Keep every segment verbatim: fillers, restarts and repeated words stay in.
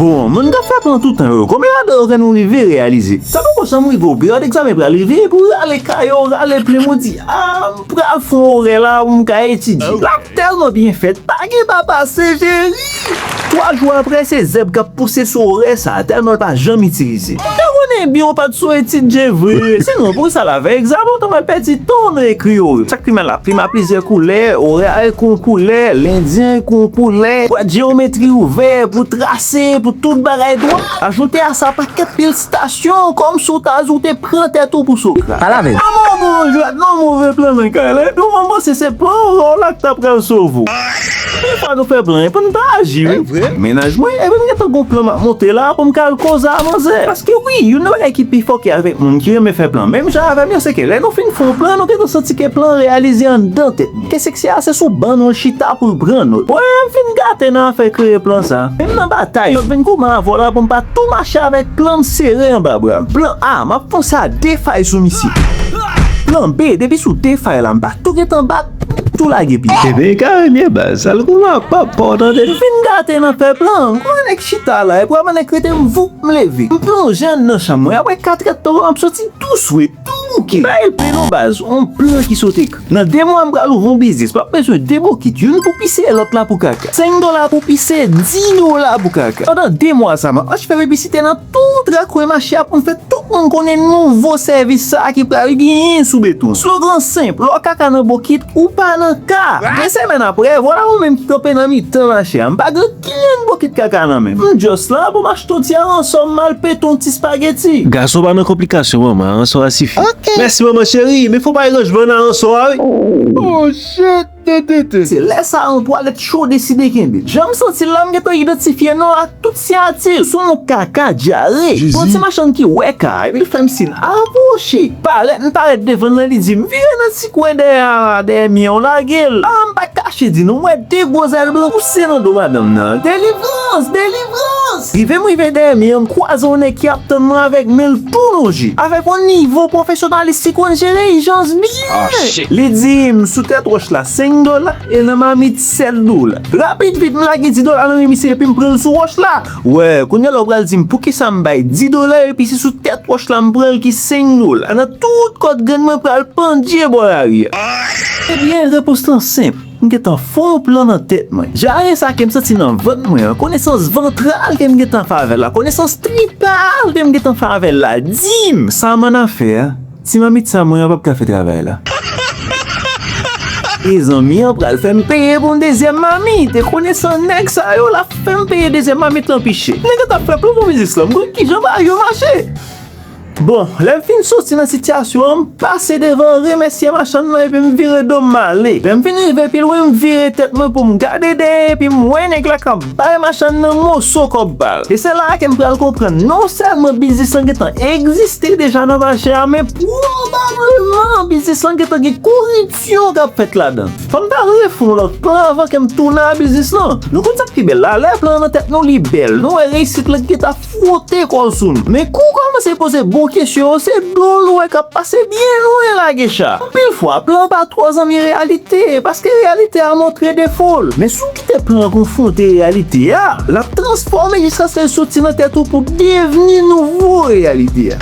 Bon, moun k ap fè plan toutan yo, konbyen ladan yo ke nou rive reyalize? Sa poko janm rive w, peryòd egzamen pral rive, epi w rale kay ou, rale plim ou, di, a, m pral fè yon orè la pou m ka etidye. L ap tèlman byen fèt, pa gen pa pase, cheri! Twa jou apre, se zèb k ap pouse sou orè sa a, tèlman l pa janm itilize. M te konnen byen w pa t sou etidye vre, sinon poukisa l avè egzamen w t ap pèdi tan w nan ekri yo? Sa k pi mal la, plim a plizyè koulè, orè a e kon koulè, lendyen e kon koulè, bwat jeyometri ouvè pou trase, pou tout bagay dwat. Ajoute a sa, pakèt pil stasyon, kòmsi w ta di w te pran tèt ou pou Sokrat. Pale avè m. Kòman w bon jwèt non, move plan nan kay la, epi w panse se plan orè w la k ta pral sove w. Anpil fwa nou fè plan, epi n pa aji, wi. Mennaj mwen, epi m gentan gon plan m ap monte la pou m ka al koze a manzè. Paske wi, youn nan bagay ki pi fòkè avèk moun ki renmen fè plan, menm jan avè m yo, se ke lè nou fin fè yon plan, nou gentan santi ke plan an reyalize anndan tèt nou. Ke seksè a se sou ban nou l chita pou l pran nòt. Bon, m fin gate nan afè kreye plan sa. Menm nan batay, m vin goumen avè w la pou m pa tou mache avèk plan m sere anba bra m. Plan A, m ap fonse a de fay sou misye. Plan B, depi sou de fay la, m pa tou gentan bat, m tou lage pye. Ebyen, e ka renmen baz, al goumen ak papa w, tande. M fin gate nan fè plan, m kwè nèg chita la, epi w ap wè nèg rete m voup, m leve. M plonje anndan chanm mwen, apre katrè tan, m ap soti tou swet, tou bouke. Bay plen non baz, on plan ki sot ekri. Nan de mwa, m pral ouvri yon biznis. M ap bezwen de bokit, youn pou pise, lòt la pou kaka. Senk dola pou pise, dis dola pou kaka. Pandan de mwa sa, m ap mache fè piblisite nan tout rakwen mache a pou m fè tout moun konnen nouvo sèvis sa a ki pral genyen sou beton. Slogan senp, lè w kaka nan bokit, ou pa nan ka. De semèn apre, vwala ou menm ki kanpe nan mitan mache a. M pa gen kenn bokit kaka nan men m. M just la pou m achte yon ti aransò, m al pete yon ti spageti. Gason pa nan konplikasyon, manman, aransò a sifi. Ok. Mèsi, manman cheri, men fò bay ranjman nan aransò a, wi. Oh, shit, tete. Se lè sa a, yon twalèt cho deside kenbe l. Jan m santi l la, m gentan idantifye non ak tout siyati l. Se yon kaka dyare. Jezi. Yon ti machann ki wè ka a, epi l fè m siy apwoche. Parèt, m parèt devan l, li di m vire nan ti kwen dèyè a, dèyè mi an, w lage l. A, m pa kache di nou, m wè de gwo zèl blan pouse nan do madanm nan. Delivrans! Delivrans! Rive m rive dèyè mi an, m kwaze yon nèg ki ap tann mwen avèk men l tou lonje, avèk yon nivo pwofesyonalis ki konn jere ijans byen. Ah, shit. Li di m sou tèt wòch la senk dola, e nan mamit sèt dola. Rapid vit, m lage dis dola nan men misye epi m pran l sou wòch la. Wè, kounye a la w pral di m poukisa m bay dis dola epi se sou tèt wòch la m pran l ki senk dola. Nan tout kòd grenn mwen pral pandye bò lari a. Ebyen, repons lan senp. M gentan fè yon plan nan tèt mwen. Dyare sa ke m santi nan vant mwen an, konesans vantral ke m gentan fè avè l la, konesans tripal ke m gentan fè avè l la, di m sa m annafè a. Ti mamit sa mwen an p ap ka fè travay la. E zanmi an pral fè m peye pou yon dezyèm mamit. E konesan nèg sa yo, l ap fè m peye dezyèm mamit lan pi chè. Nèg la t ap fè plan pou biznis lan. M konn kijan bagay yo mache. Bon, lè m fin soti nan sitiyasyon an, m pase devan, remèsye machann nan epi m vire do m ale. Lè m fin rive pi lwen, m vire tèt mwen pou m gade dèyè epi m wè nèg la k ap bay machann nan moso kòb pa l. E se la a ke m pral konprann non sèlman biznis lan gentan egziste deja nan mache a, men pwobableman biznis lan gentan gen koripsyon k ap fèt ladan. Fò m ta refè yon lòt plan avan ke m tounen a biznis lan. Nou konn sa k pi bèl la, lè plan an nan tèt nou, li bèl. Nou wè reyisit lan ki gentan fwote kò l sou nou. Men kou w kòmanse poze bon kesyon yo, se do l ou wè k ap pase byen lwen lage cha. Anpil fwa, plan pa twò zanmi reyalite, paske reyalite a montre defo l. Men si w kite plan an konfwonte reyalite a, l ap transfòme jiskaske l soti nan tèt ou pou devni nouvo reyalite a.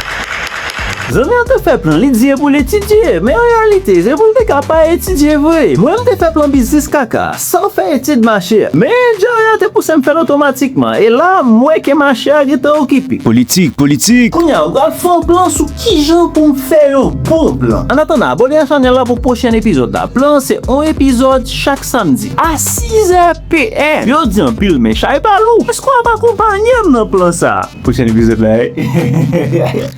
Zanmi an te fè plan, li di e pou l etidye, men an reyalite, se pou l te ka pa etidye vre. Mwen, m te fè plan biznis kaka, san fè etid mache a. Men dyare a te pouse m fè l otomatikman, e la, m wè ke mache a gentan okipe. Politik, politik. Kounye a, m pral fè yon plan sou kijan pou m fè yon bon plan. Annatandan, abòne a chanèl la pou pwochèn epizòd la. Plan an se yon epizòd chak samdi a sizè p m. Yo di anpil, men chay pa lou. Èske w ap akonpanye m nan plan sa a? Pwochèn epizòd la, wi.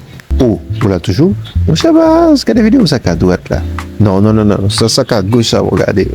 Oh, ou la toujou? Monchè baz, gade videyo sa k adwat la. Non, non, non, non, sa, sa k agoch sa pou gade.